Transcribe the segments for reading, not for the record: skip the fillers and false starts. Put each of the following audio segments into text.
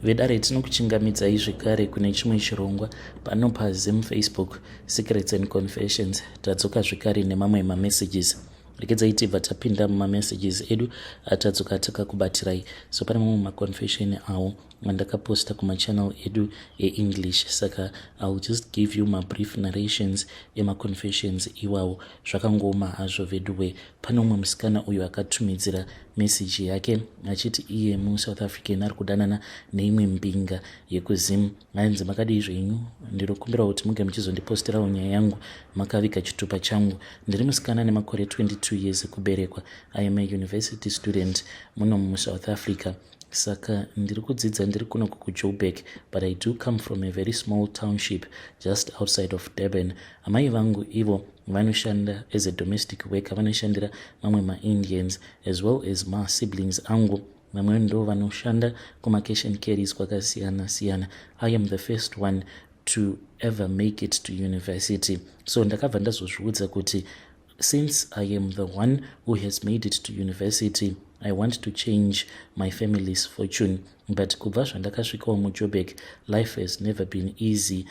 Vedare, tinokuchingamidzai zvekare kune chimwe chirongwa pano paZim Facebook Secrets and Confessions. Tadzoka zvekare nemamwe mamessages. Regedzai tibva tapinda mumamessages edu atadzoka takakubatirai. So pane mamwe maconfession awo andakaposta kumachannel edu eEnglish, saka I will just give you mabrief narrations emaconfessions iwawo. Zvakangooma hazvo veduwe. Pane umwe musikana uyo akatumidzira meseji yake achiti iye muSouth African ari kudanana neimwe mbinga yekuZim. Ainzi, "Makadii zvenyu? Ndinokumbira kuti muge muchizondipostirawo nyaya yangu makaviga chitupa changu. Ndiri musikana nemakore 22 years ekuberekwa. I am a university student muno muSouth Africa, saka ndiri kudzidza ndiri kunoku kuJoburg, but I do come from a very small township just outside of Durban. Amai vangu ivo vanoshanda as a domestic worker, vanoshandira mamwe maIndians, as well as masiblings angu vamwe ndo vanoshanda kumacash and carries kwakasiyana siyana. I am the first one to ever make it to university, so ndakabva ndazozviudza kuti since I am the one who has made it to university, I want to change my family's fortune. But kubva zvandakasvikawo muJoburg, life has never been easy.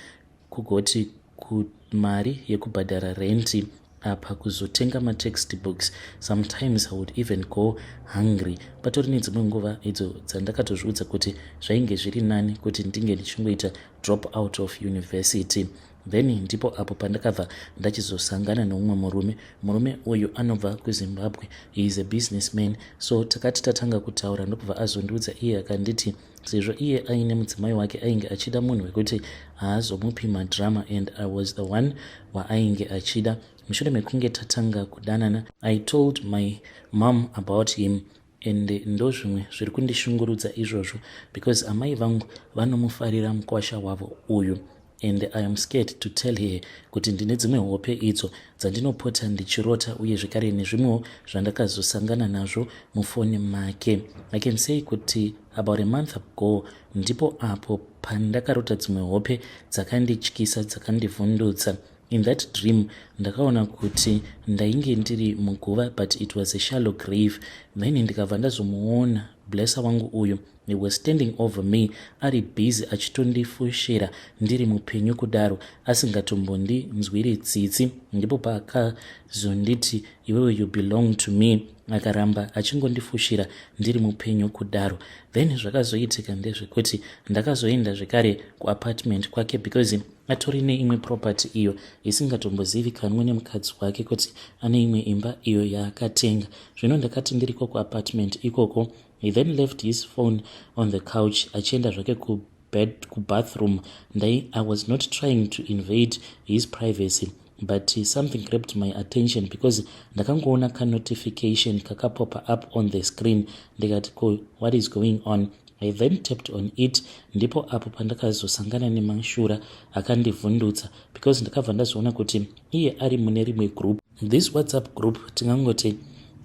Kugoti kumari yekubhadhara renti, apa kuzotenga matextbooks, sometimes I would even go hungry. Patori nedzimwe nguva idzo dzandakatozviudza kuti zvainge zviri nani kuti ndinge ndichingoita drop out of university. Then ndipo apo pandakabva ndachizosangana neumwe murume. Murume uyu anobva kuZimbabwe. He is a businessman. So takati tatanga kutaura, ndokubva azondiudza iye akanditi sezvo iye aine mudzimai wake, ainge achida munhu wekuti haazomupi madrama, and I was the one waainge achida. Mushure mekunge tatanga kudanana, I told my mom about him, and ndo zvimwe zviri kundishungurudza izvozvo, because amai vangu vanomufarira mukwasha wavo uyu, and I am scared to tell her kuti ndine dzimwe hope idzo dzandinopota ndichirota, uye zvekare nezvimwewo zvandakazosangana nazvo mufoni make. I can say kuti about a month ago ndipo apo pandakarota dzimwe hope dzakandityisa, dzakandivhundutsa. In that dream ndakaona kuti ndainge ndiri muguva, but it was a shallow grave. Then ndikabva ndazomuona blesser wangu uyu. He was standing over me, ari busy achitondifushira ndiri mupenyu kudaro, asingatombondinzwiri tsitsi. Ndipo paakazonditi, 'Iwewe, you belong to me.' Akaramba achingondifushira ndiri mupenyu kudaro. Then zvakazoitika ndezvekuti ndakazoenda zvekare kuapartment kwake, because atori neimwe property iyo isingatombozivikanwe nemukadzi wake kuti ane imwe imba iyo yaakatenga. Zvino ndakati ndiriko kuapartment ikoko, he then left his phone on the couch achienda zvake kubed, kubathroom. I was not trying to invade his privacy, but something grabbed my attention, because ndakangoona kanotification kakapopa up on the screen. Ndikati, "Ko, what is going on?" I then tapped on it. Ndipo apo pandakazosangana nemashura akandivhundutsa, because ndakabva ndazoona kuti iye ari mune rimwe group. This WhatsApp group, tingangoti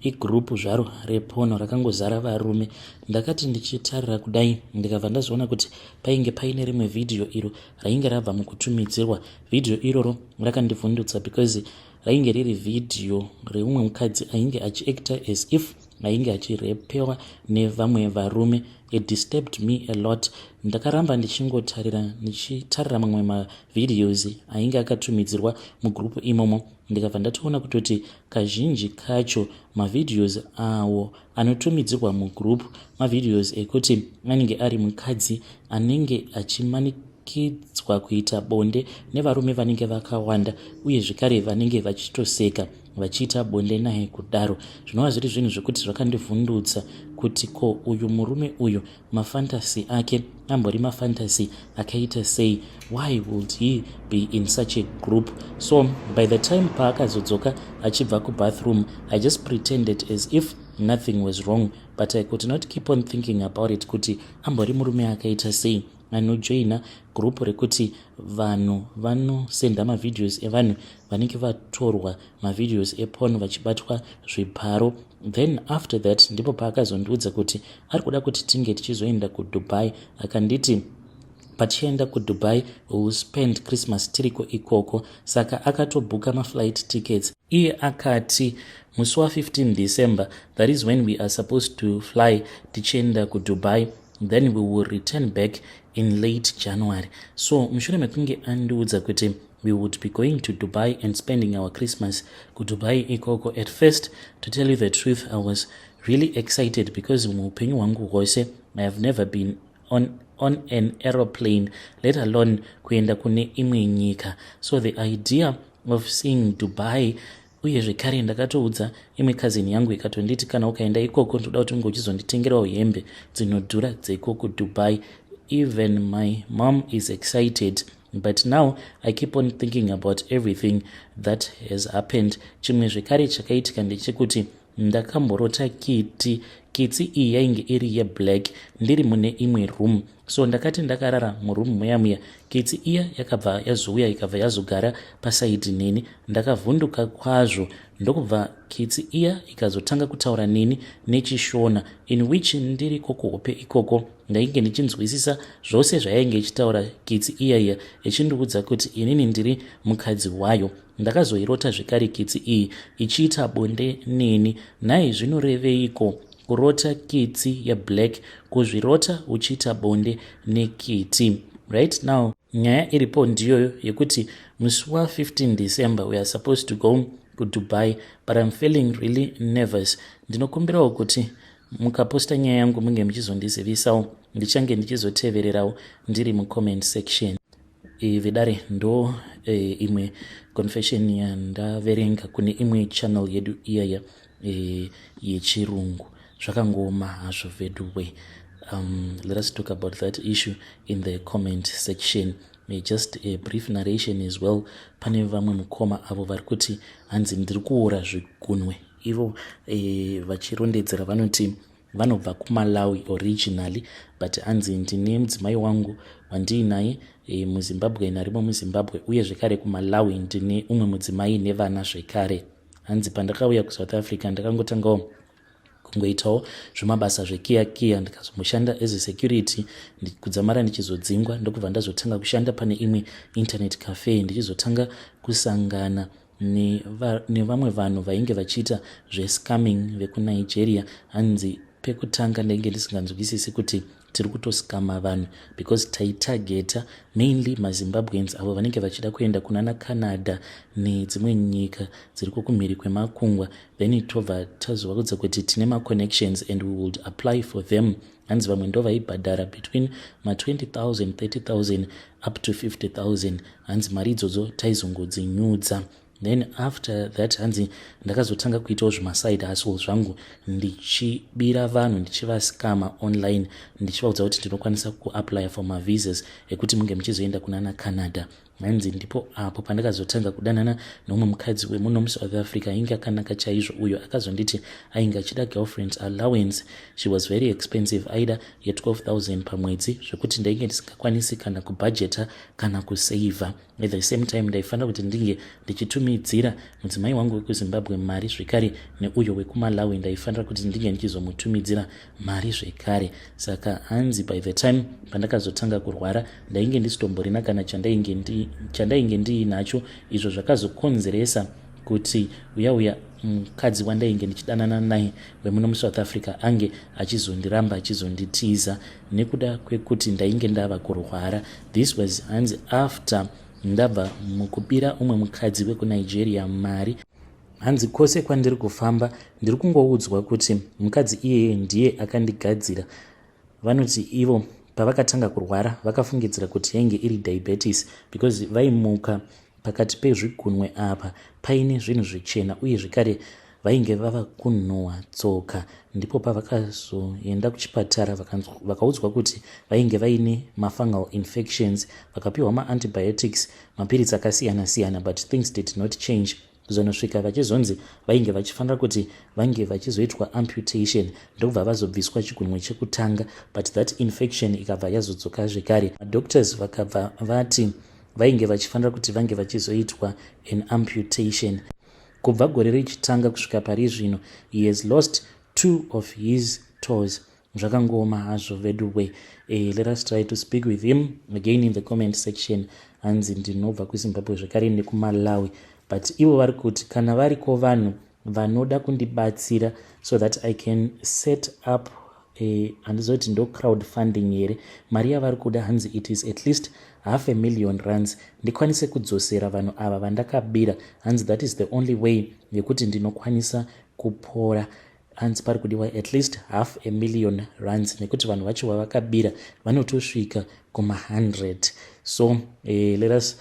igroup zvaro reporn, rakangozara varume. Ndakati ndichitarira kudai, ndikabva ndazoona kuti painge paine rimwe vhidhiyo iro rainge rabva mukutumidzirwa. Vhidhiyo iroro rakandivhundutsa, because rainge riri vhidhiyo reumwe mukadzi ainge achiacta as if ainge achirepewa nevamwe varume. It disturbed me a lot. Ndakaramba ndichingotarira, ndichitarira mamwe mavideos ainge akatumidzirwa mugroup imomo. Ndikabva ndatoona kutoti kazhinji kacho mavideos awo anotumidzirwa mugroup mavideos ekuti anenge ari mukadzi anenge achimanikidzwa kuita bonde nevarume vanenge vakawanda, uye zvekare vanenge vachitoseka vachiita bonde naye kudaro, zvinova zviri zvinhu zvekuti zvakandivhundutsa kuti ko, uyu murume uyu mafantasy ake ambori mafantasy akaita sei? Why would he be in such a group? So by the time paakazodzoka achibva kubathroom, I just pretended as if nothing was wrong, but I could not keep on thinking about it, kuti ambori murume akaita sei anojoina group rekuti vanhu vanosenda mavideos evanhu vanenge vatorwa mavideos eporn vachibatwa zviparo. Then after that ndipo paakazondiudza kuti ari kuda kuti tinge tichizoenda kuDubai. Akanditi patichaenda kuDubai, we will spend Christmas tiriko ikoko. Saka akatobhuka maflight tickets. Iye akati musi wa15 December, that is when we are supposed to fly tichienda kuDubai. Then we will return back in late January. So mushure mekunge andiudza kuti we would be going to Dubai and spending our Christmas kuDubai ikoko, at first, to tell you the truth, I was really excited because muupenyu hwangu hwose I have never been on an aeroplane, let alone kuenda kune imwe nyika. So the idea of seeing Dubai, uye zvekare ndakatoudza imwe cousin yangu, ikatonditi kana ukaenda ikoko ndoda kuti unge uchizonditengerawo hembe dzinodhura dzeiko Dubai. Even my mom is excited, but now I keep on thinking about everything that has happened. Chimwe zvekare chakaitika ndechekuti ndakamborota kiti. Kitsi iyi yainge iri yeblack, ndiri mune imwe room. So ndakati ndakarara muroom muya muya, kitsi iya yakabva yazouya, ikabva yazogara paside neni. Ndakavhunduka kwazvo, ndokubva kitsi iya ikazotanga kutaura neni neChishona, in which ndiri kokuhope ikoko ndainge ndichinzwisisa zvose zvayainge ichitaura kitsi iya iya, ichindiudza kuti inini ndiri mukadzi wayo. Ndakazoirota zvekare kitsi iyi ichiita bonde neni. Nhai, zvinoreveiko kurota kitsi yeblack, kuzvirota uchiita bonde nekiti? Right now nyaya iripo ndiyoyo yekuti musi wa15 December we are supposed to go kuDubai, but I'm feeling really nervous. Ndinokumbirawo kuti mukaposta nyaya yangu munge muchizondizivisawo, ndichange ndichizotevererawo ndiri mucomment section. Vedare, ndo imwe confession yandaverenga kune imwe channel yedu iyaya yechirungu. Zvakangoma hazvo veduwe. Let us talk about that issue in the comment section. Just a brief narration as well. Pane vamwe mukoma avo vari kuti hanzi ndiri kuora zvigunwe. Ivo vachirondedzera vanoti vanobva kuMalawi originally, but hanzi ndine mudzimai wangu wandiinaye muZimbabwe, narimo muZimbabwe, uye zvekare kuMalawi ndine umwe mudzimai nevana zvekare. Hanzi pandakauya kuSouth Africa ndakangotangawo kungoitawo zvemabasa zvekiya kiya, ndikazomboshanda as a security kudzamara ndichizodzingwa, ndokubva ndazotanga kushanda pane imwe internet cafe, ndichizotanga kusangana nevamwe vanhu vainge vachiita zvescamming vekuNigeria. Hanzi pekutanga ndainge ndisinganzwisisi kuti tiri kutoscama vanhu, because taitargeta mainly maZimbabweans avo vanenge vachida kuenda kunana Canada nedzimwe nyika dziri kumhiri kwemakungwa. Then tobva tazovaudza kuti tine maconnections and we would apply for them. Hanzi vamwe ndo vaibhadhara between ma20 000, 30 000 up to 50 000. Hanzi mari idzodzo taizongodzinyudza. Then after that, hanzi ndakazotanga kuitawo zvemaside hustle zvangu, ndichibira vanhu, ndichivascama online, ndichivaudza kuti ndinokwanisa kuapply for mavisas ekuti munge muchizoenda kunana Canada. Hanzi ndipo apo pandakazotanga kudanana nomumwe mukadzi wemuno muSouth Africa, ainge akanaka chaizvo, uyo akazonditi ainge achida girlfriend allowance. She was very expensive, aida ye12 000 pamwedzi, zvekuti ndainge ndisingakwanisi kana kubhajeta kana kuseivha. At the same time ndaifanira kuti ndinge ndichitumidzira mudzimai wangu wekuZimbabwe mari zvekare, neuyo wekuMalawi ndaifanira kuti ndinge ndichizomutumidzira mari zvekare. Saka hanzi by the time pandakazotanga kurwara ndainge ndisitomborina kana chandainge ndiinacho, izvo zvakazokonzeresa kuti uya uya mukadzi wandainge ndichidanana naye wemuno muSouth Africa ange achizondiramba, achizonditiza nekuda kwekuti ndainge ndava kurwara. This was, hanzi, after ndabva mukubira umwe mukadzi wekuNigeria mari. Hanzi kwose kwandiri kufamba ndiri kungoudzwa kuti mukadzi iyeye ndiye akandigadzira. Vanoti ivo pavakatanga kurwara vakafungidzira kuti yainge iri diabetes, because vaimuka pakati pezvigunwe apa paine zvinhu zvichena, uye zvekare vainge vava kunhuhwa tsoka. Ndipo pavakazoenda kuchipatara, vakaudzwa kuti vainge vaine mafungal infections, vakapiwa maantibiotics, mapiritsi akasiyana-siyana, but things did not change, kuzonosvika vachizonzi vainge vachifanira kuti vange vachizoitwa amputation, ndokubva vazobviswa chigunwe chekutanga, but that infection ikabva yazodzoka zvekare. Madoctors vakabva vati vainge vachifanira kuti vange vachizoitwa an amputation. Kubva gore richitanga kusvika pari zvino he has lost two of his toes. Zvakangoma hazvo veduwe. Let us try to speak with him again in the comment section. Hanzi ndinobva kuZimbabwe zvekare nekuMalawi, but ivo vari kuti kana variko vanhu vanoda kundibatsira so that I can set up Handizivi kuti ndo crowd funding here. Mari yavari kuda, hanzi it is at least half a million rands, ndikwanise kudzosera vanhu ava vandakabira. Hanzi that is the only way yekuti ndinokwanisa kupora. Hanzi pari kudiwa at least half a million rands, nekuti vanhu vacho vavakabira vanotosvika kuma100. So let us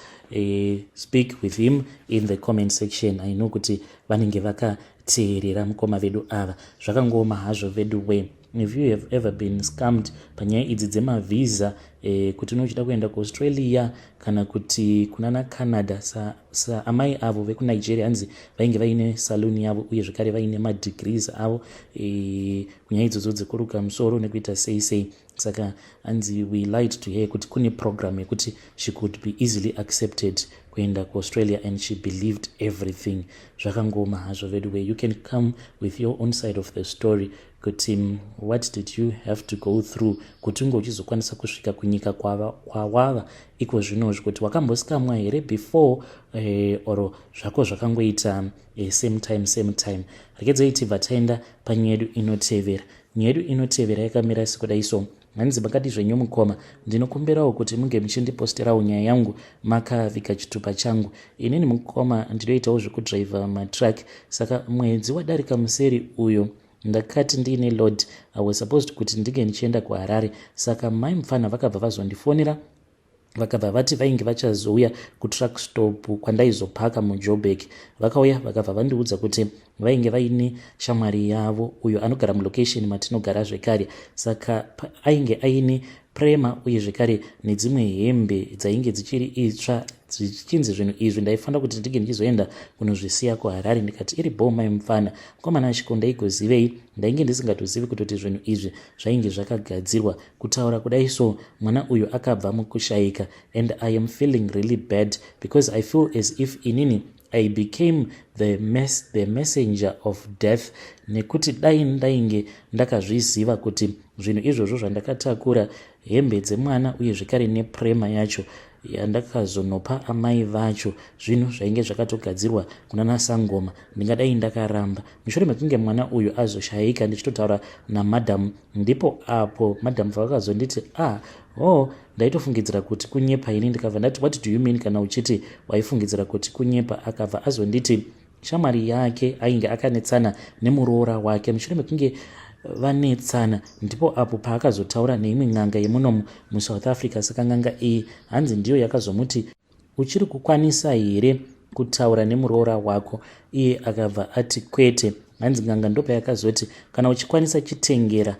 speak with him in the comment section. I know kuti vanenge vakateerera mukoma vedu ava. Zvakangooma hazvo vedu we. If you have ever been scammed panyaya idzi dzemavhisa, kuti unochida kuenda kuAustralia kana kuti kunana Canada, saamai sa avo vekuNigeria, hanzi vainge vaine saluni yavo uye zvekare vaine madegrees avo kunyaya idzodzo dzekuruka musoro nekuita sei sei. Saka hanzi we lied to her kuti kune program yekuti she could be easily accepted kuenda kuAustralia, and she believed everything. Zvakangoma hazvo vedu way. You can come with your own side of the story kuti what did you have to go through kuti unge uchizokwanisa kusvika kunyika kwawava iko zvinozvi, kuti wakamboscamwa here before or zvako zvakangoita same time, same time. Regedzai tibva taenda panyaya yedu inotevera. Nyaya yedu inotevera yakamira sekudai so. Hanzi, "Makadi zvenyu mukoma? Ndinokumbirawo kuti munge muchindiposterawo nyaya yangu makaviga chitupa changu. Inini mukoma ndinoitawo zvekudhiraivha matruck. Saka mwedzi wadarika museri uyo ndakati ndiine load. I was supposed kuti ndinge ndichienda kuHarare. Saka mai mufana vakabva vazondifonera, vakabva vati vainge vachazouya kutruck stop kwandaizopaka muJoburg. Vakauya, vakabva vandiudza kuti vainge vaine shamwari yavo uyo anogara mulocation matinogara zvekare. Saka ainge aine pram uye zvekare nedzimwe hembe dzainge dzichiri itsva, zvichinzi zvinhu izvi ndaifanira kuti ndinge ndichizoenda kunozvisiya kuHarare. Ndikati iri bho, mai mufana." Mukomana ashiko ndaigozivei? Ndainge ndisingatozivi kutoti zvinhu izvi zvainge zvakagadzirwa. Kutaura kudai so, mwana uyu akabva mukushayika, and I am feeling really bad because I feel as if inini I became the messenger of death, nekuti dai ndainge ndakazviziva kuti zvinhu izvozvo zvandakatakura, hembe dzemwana uye zvekare nepram yacho yandakazonopa amai vacho, zvinhu zvainge zvakatogadzirwa kuna nasangoma, ndingadai ndakaramba. Mushure mekunge mwana uyu azoshayika, ndichitotaura namadhamu, ndipo apo madhamu vakazonditi, 'Ah, oh, ndaitofungidzira kuti kunyepa ini.' Ndikabva ndati, 'What do you mean kana uchiti waifungidzira kuti kunyepa?' Akabva azonditi shamwari yake ainge akanetsana nemuroora wake. Mushure mekunge vanetsana, ndipo apo paakazotaura neimwe n'anga yemunomu muSouth Africa. Saka n'anga iyi, hanzi ndiyo yakazomuti, 'Uchiri kukwanisa here kutaura nemuroora wako?' Iye akabva ati kwete. Hanzi n'anga ndopayakazoti, 'Kana uchikwanisa, chitengera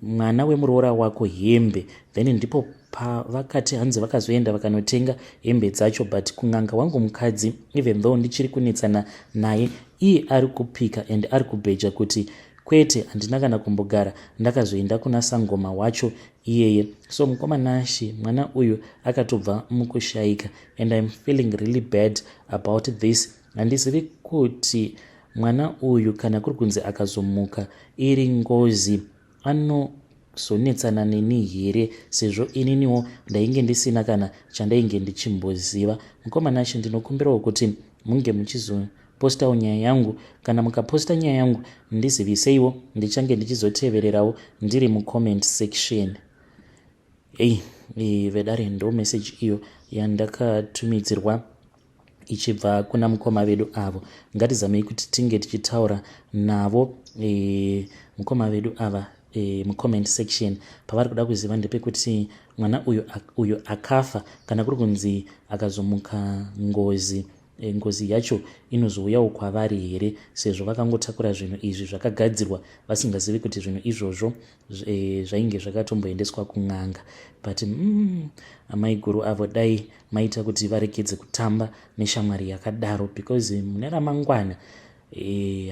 mwana wemuroora wako hembe.' Then ndipo pavakati, hanzi vakazoenda vakanotenga hembe dzacho. But kun'anga wangu mukadzi, even though ndichiri kunetsana naye, iye ari kupika and ari kubheja kuti kwete, handina kana kumbogara ndakazoenda kuna sangoma wacho iyeye. So mukoma Nashi, mwana uyu akatobva mukushayika, and I'm feeling really bad about this. Handizivi kuti mwana uyu, kana kuri kunzi akazomuka iri ngozi, anozonetsana neni here, sezvo ininiwo ndainge ndisina kana chandainge ndichimboziva. Mukoma Nashi, ndinokumbirawo kuti munge muchizopostawo nyaya yangu. Kana mukaposta nyaya yangu, ndiziviseiwo, ndichange ndichizotevererawo ndiri mucomment section." Ei, vedare, ndo message iyo yandakatumidzirwa ichibva kuna mukoma vedu avo. Ngatizamei kuti tinge tichitaura navo mukoma vedu ava mucomment section. Pavari kuda kuziva ndepekuti mwana uyu akafa, kana kuri kunzi akazomuka ngozi, ngozi yacho inozouyawo kwavari here, sezvo vakangotakura zvinhu izvi zvakagadzirwa vasingazivi kuti zvinhu izvozvo zvainge zvakatomboendeswa kun'anga. But amai guru avo, dai maita kuti varegedze kutamba neshamwari yakadaro, because mune ramangwana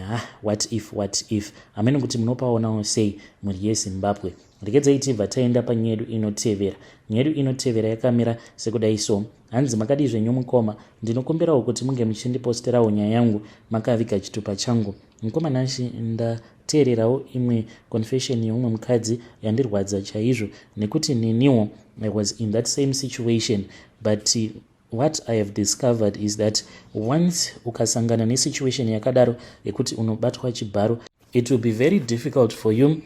ha, what if, what if? Hamene kuti munopaonawo sei, mhuri yeZimbabwe. Regedzai tibva taenda panyaya yedu inotevera. Nyaya yedu inotevera yakamira sekudai so. Hanzi, "Makadii zvenyu mukoma? Ndinokumbirawo kuti munge muchindiposterawo nyaya yangu makaviga chitupa changu. Mukoma Nashi, ndateererawo imwe confession yeumwe mukadzi yandirwadza chaizvo, nekuti neniwo I was in that same situation. But what I have discovered is that once ukasangana nesituation yakadaro yekuti unobatwa chibharo, it will be very difficult for you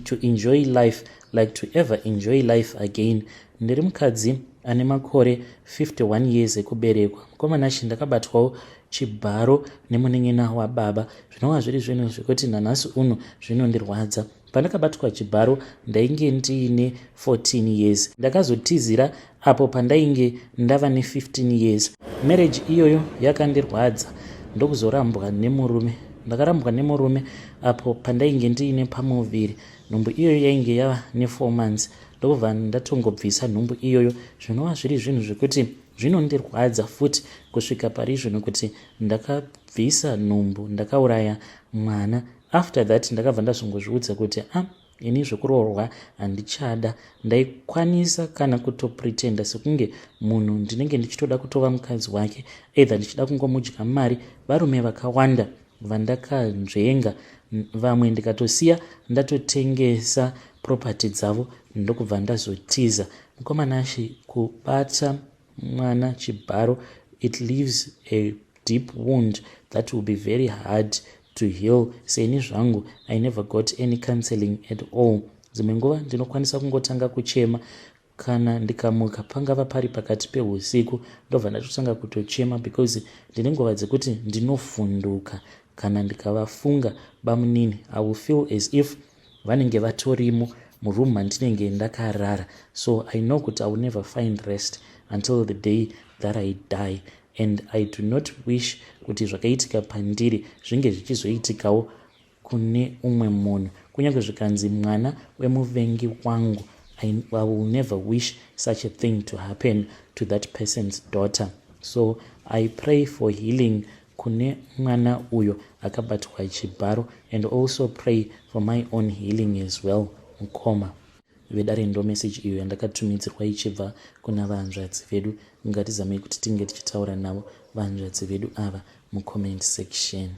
to enjoy life, like to ever enjoy life again. Ndiri mukadzi ane makore 51 years ekuberekwa. Mukoma Nashe, ndakabatwawo chibharo nemunin'ina wababa, zvinova zviri zvinhu zvekuti nanhasi uno zvinondirwadza. Pandakabatwa chibharo ndainge ndiine 14 years. Ndakazotizira apo pandainge ndava ne15 years. Marriage iyoyo yakandirwadza, ndokuzorambwa nemurume. Ndakarambwa nemurume apo pandainge ndiine pamuviri. Nhumbu iyoyo yainge yava ne4 months, ndokubva ndatongobvisa nhumbu iyoyo, zvinova zviri zvinhu zvekuti zvinondirwadza futi kusvika pari zvino, kuti ndakabvisa nhumbu, ndakauraya mwana. After that ndakabva ndazongozviudza kuti, "A ah, ini zvekuroorwa handichada." Ndaikwanisa kana kutopretenda sekunge munhu ndinenge ndichitoda kutova mukadzi wake, either ndichida kungomudya mari. Varume vakawanda vandakanzvenga, vamwe ndikatosiya ndatotengesa property dzavo, ndokubva ndazotiza. Mukoma Nashe, kubata mwana chibharo, it leaves a deep wound that will be very hard to heal. Seni zvangu, I never got any counseling at all. Dzimwe nguva ndinokwanisa kungotanga kuchema kana ndikamuka, pangava pari pakati peusiku, ndobva ndatotanga kutochema, because ndine nguva dzekuti ndinovhunduka kana ndikavafunga bamunini. I will feel as if vanenge vatorimo muroom mandinenge ndakarara. So I know kuti I will never find rest until the day that I die, and I do not wish kuti zvakaitika pandiri zvinge zvichizoitikawo kune umwe munhu. Kunyange zvikanzi mwana wemuvengi wangu, I will never wish such a thing to happen to that person's daughter. So I pray for healing kune mwana uyo akabatwa chibharo, and also pray for my own healing as well. Mukoma vedare, ndo message iyo yandakatumidzirwa ichibva kuna vanzvadzi vedu. Ngatizamei kuti tinge tichitaura navo vanzvadzi vedu ava mucomment section.